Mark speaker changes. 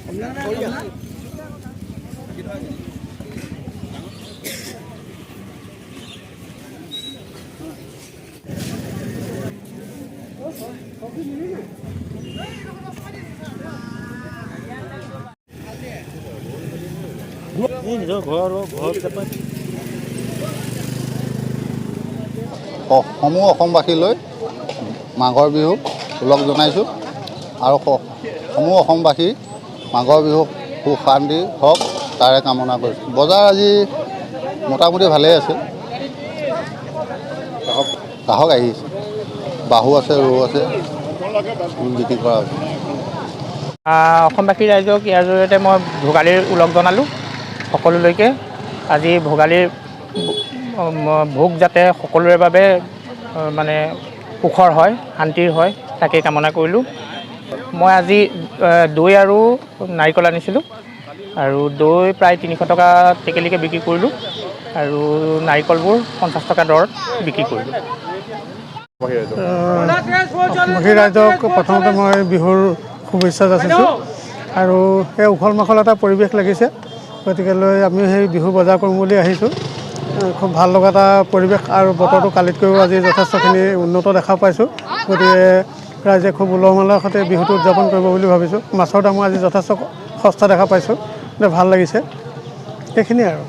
Speaker 1: নিজৰ ঘৰ ঘৰ
Speaker 2: সমূহ অসমবাসীলৈ মাঘৰ বিহু ওলগ জনাইছোঁ আৰু সমূহ অসমবাসী মাঘৰ বিহু সুখ শান্তি হওক, তাৰে কামনা কৰিছোঁ। বজাৰ আজি মোটামুটি ভালেই আছে, গ্ৰাহক আহিছে, বাহু আছে, ৰৌ আছে, বিক্ৰী কৰা হৈছে।
Speaker 3: অসমবাসী ৰাইজক ইয়াৰ জৰিয়তে মই ভোগালীৰ ওলগ জনালোঁ সকলোলৈকে। আজি ভোগালীৰ ভোগ যাতে সকলোৰে বাবে মানে সুখৰ হয়, শান্তিৰ হয়, তাকেই কামনা কৰিলোঁ। মই আজি দৈ আৰু নাৰিকল আনিছিলোঁ আৰু দৈ প্ৰায় 300 টকা টেকেলিকৈ বিক্ৰী কৰিলোঁ আৰু নাৰিকলবোৰ 50 টকা দৰত বিক্ৰী কৰিলোঁ।
Speaker 4: অসমবাসী ৰাইজক প্ৰথমতে মই বিহুৰ শুভেচ্ছা যাচিছোঁ আৰু সেই উখল মাখল এটা পৰিৱেশ লাগিছে, গতিকেলৈ আমি সেই বিহু বজাৰ কৰিম বুলি আহিছোঁ। খুব ভাল লগা এটা পৰিৱেশ আৰু বতৰটো কালিতকৈও আজি যথেষ্টখিনি উন্নত দেখা পাইছোঁ, গতিকে ৰাইজে খুব উলহ মালহৰ সৈতে বিহুটো উদযাপন কৰিব বুলি ভাবিছোঁ। মাছৰ দামো আজি যথেষ্ট সস্তা দেখা পাইছোঁ, ভাল লাগিছে, সেইখিনিয়ে আৰু।